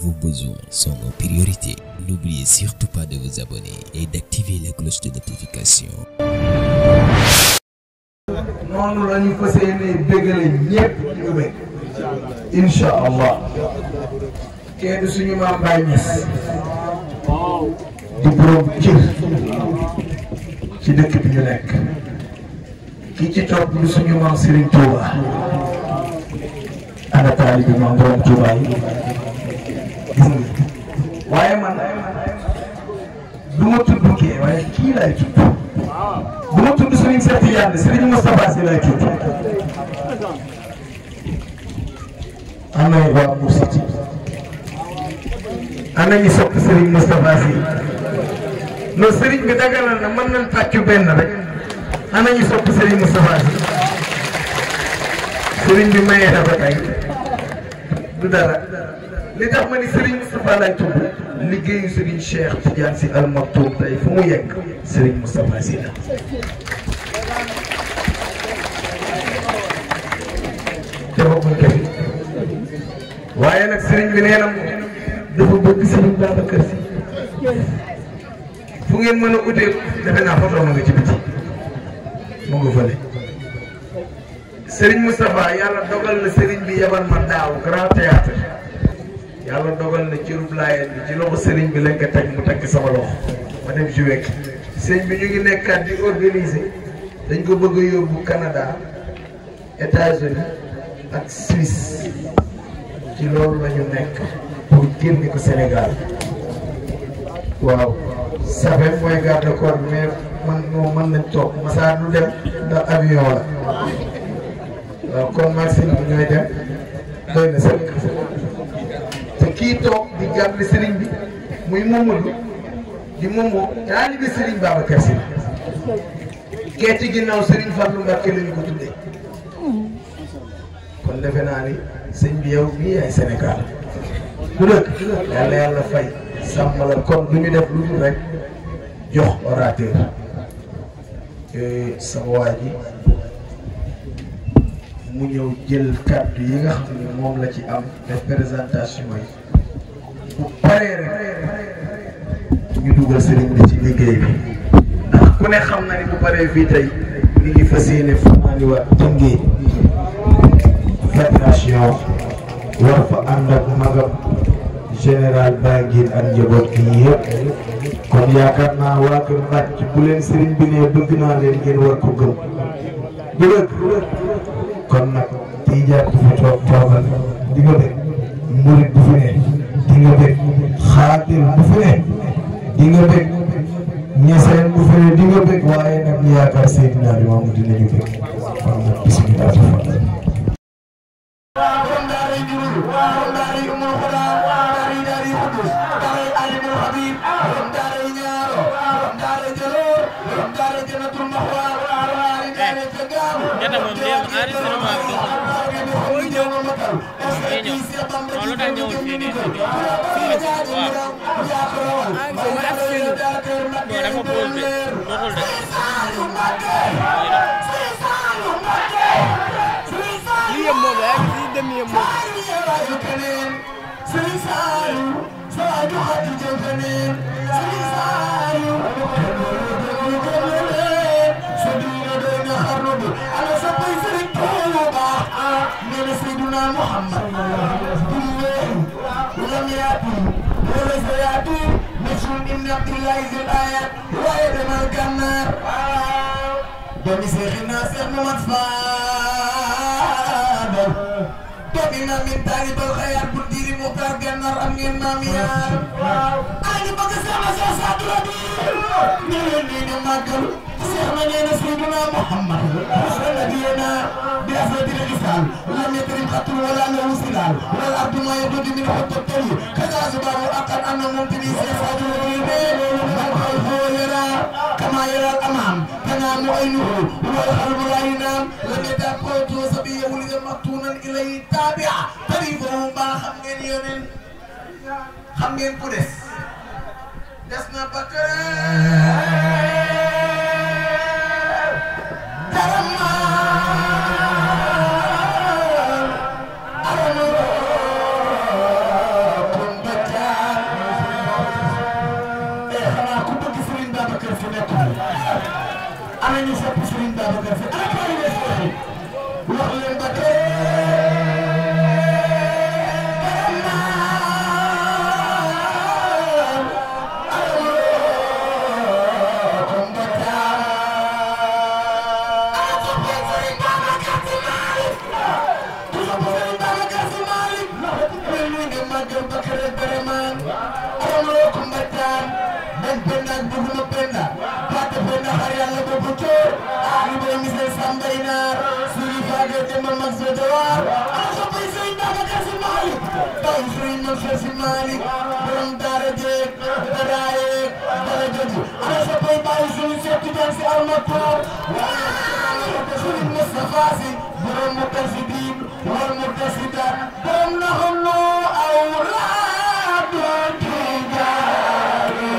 Vos besoins sont nos priorités. N'oubliez surtout pas de vous abonner et d'activer la cloche de notification. noonu la ñu fas yéenee bégale ñépp ñu bég incha allah kenn suñu maam Baye Niass di borom cër ci dëkk bi ñu nekk ki ci topp di suñu maam Serigne Touba ana taalibi maam borom Touba yi gis nga waaye man du ma tudd kii waaye kii laay tudd bu ma tudd Serigne Cheikh Tidiane Serigne Moustapha Sy lay tudd ana waa Mousiti ana ñu sopp Serigne Moustapha Sy non Serigne bi dagalal na mën nañ tàccu benn rek ana ñu sopp Serigne Moustapha Sy Serigne bi mayee na ba tey du dara li tax ma ni Serigne Moustapha lay tudd liggéeyu Serigne Cheikh Tidiane Sy Al Maktoum tey fu mu yegg Serigne Moustapha Sy la defaguñ ko fi waaye nag Serigne bi nee na dafa bëgg Serigne Babacar Sy fu ngeen mën a utee defe naa photo ma nga ci biti mu nga fële Serigne Moustapha yàlla dogal na Serigne bi yebal ma daaw grand théâtre yàlla dogal na ci rub laayeen bi ci loxo Serigne bi lañ ko teg mu takk sama loxo ma dem joué sëñ bi ñu ngi nekkaat di organiser dañ ko bëgg a yóbbu Canada États-Unis ak Suisse ci loolu la ñu nekk pour génne ko Sénégal waaw safe mooy garde corps bi mais man moom mën nañ toog masaa du dem ndax avion la waaw kon Maxime bi ñooy dem doy na sëkk te kii toog di jàppale Serigne bi muy Mamadou di Momo taalibe Serigne Babacar Sy kee ci ginnaaw Serigne Fallou Mbacké la ñu ko tuddee kon defe naa ni sëñ bi yow mii yaay Sénégal du dëkk yàlla yàlla fay sàmm la kon lu ñu def lu dul rek jox orateur sama waa ji mu ñëw jël kàddu yi nga xam ne moom la ci am def présentation yi bu paree rek ñu dugal sëriñ bi ci liggéey bi ndax ku ne xam na ni bu paree fii tey li ngi fas yéene fanaani waa Tëngéej fédération war fa ànd ak magam général Banguine ak njaboot gi yëpp kon yaakaar naa waa kër Mbacke ci bu leen sëriñ bi ne bëgg naa leen ngeen war ko gëm du dëgg kon nag Tijaan bu fi toog toogal di nga bëgg murit bu fi ne di nga bëgg xaadir bu fi ne di nga bëgg ñeseen bu fi ne di nga bëgg waaye nag ñu yaakaar Seydina bi moom dinañu bëgg kon nag bismillah محمد ولم يأتي وليس يأتي نشر من عبد الله ذي الآيات ويدم الجنار دم شيخنا شيخ محمد فاضل دمنا من طالب الخيار بدير مكار جنار أمين ماميار أنا بقى سامع ساسات ربي نين ماكل شيخنا نينا سيدنا محمد نبينا بأسود الإسلام لم يترم خطر ولا له سلال والأرض ما يبدو من حط التلي كذا زبار أقل أن ممتلي سيسعد الغيبين من خلفه يرى كما يرى الأمام تنام عينه والقلب لا ينام لم يتقوت وصبي ولد مقتونا إليه تابع طريقه ما خمين يونين خمين قدس دسنا بكر ñu sopp Serigne Babacar Sy ana ko les wax leen ba tey Malik borom dara jeeg dara yeeg dara jëju ana sa bay bàyyi suñu seeti dan si almator waaye suñu Moustapha Sy borom mutasidin wal mutasidat borom naxono awlaadu tijaari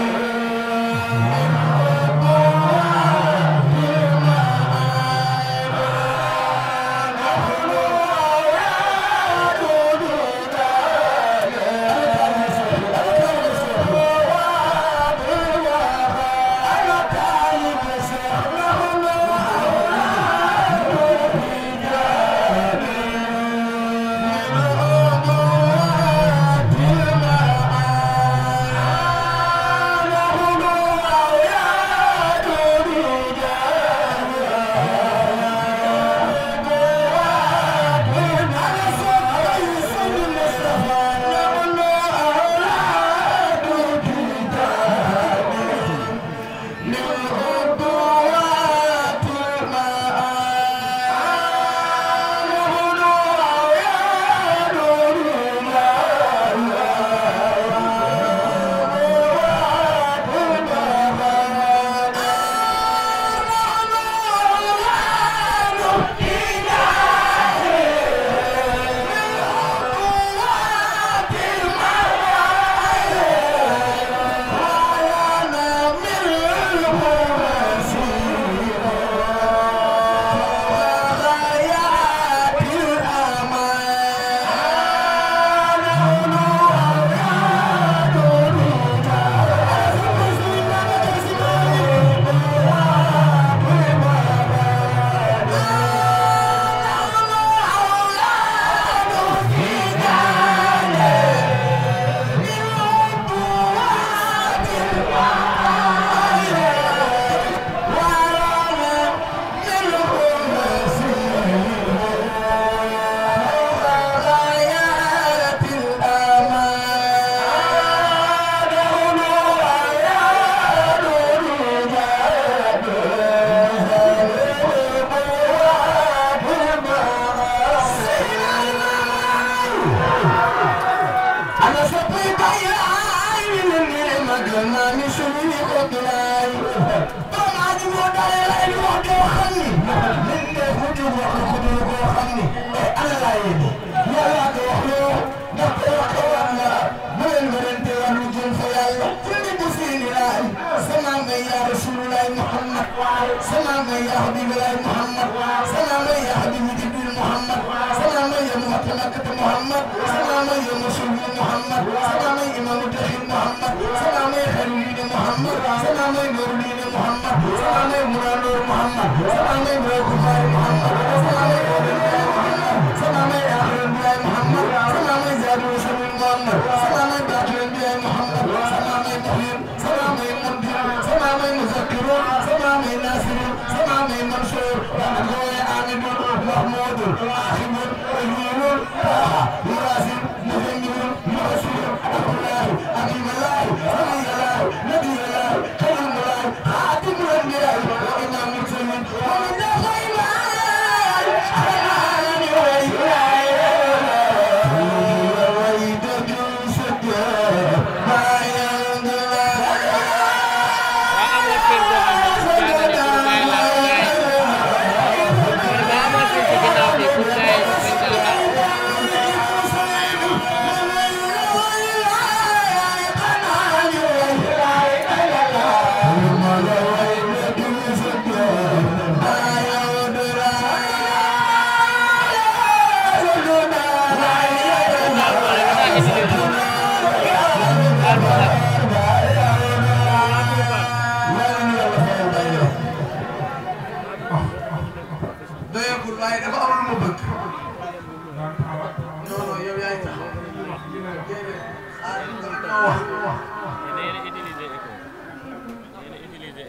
Nabiyullah, Kalimullah, Hatimul Anbiya, wa imamul mursalin, wa min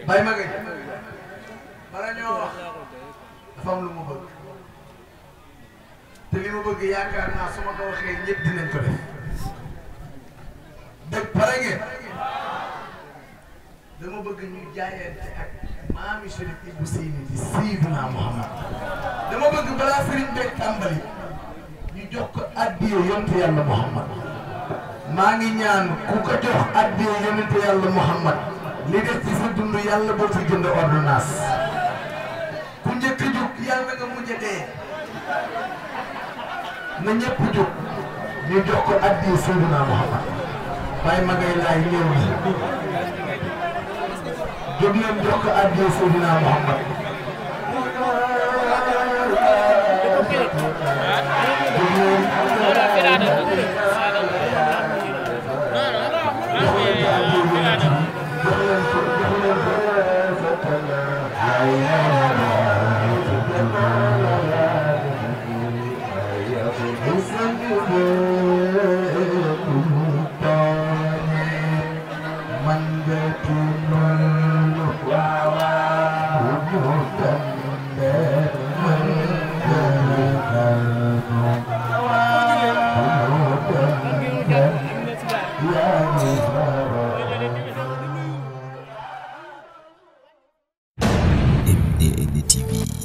bay ma ngay bala ñoo wax dafa am lu mu bëgg te li mu bëgg yaakaar naa su ma ko waxee ñëpp dinañ ko def dëgg pare ngeen dama bëgg ñu jaayante ak maami Chérif Ibou Seyni di Seydina Muhammad dama bëgg balaa sëriñ beeg tàmbali ñu jox ko addiya yonent yàlla Muhammad maa ngi ñaan ku ko jox addiya yonent yàlla Muhammad li des ci sa dund yàlla boo fi jënd ordonnance ku njëkk a jóg yàlla nga mujj a dee na ñëpp jóg ñu jox ko addiya Seydina Muhammad Baye Magay laay ñëw na jóg leen jox ko addiya Seydina Muhammad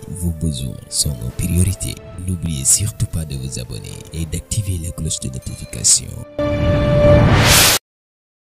Vos besoins sont nos priorités. N'oubliez surtout pas de vous abonner et d'activer la cloche de notification.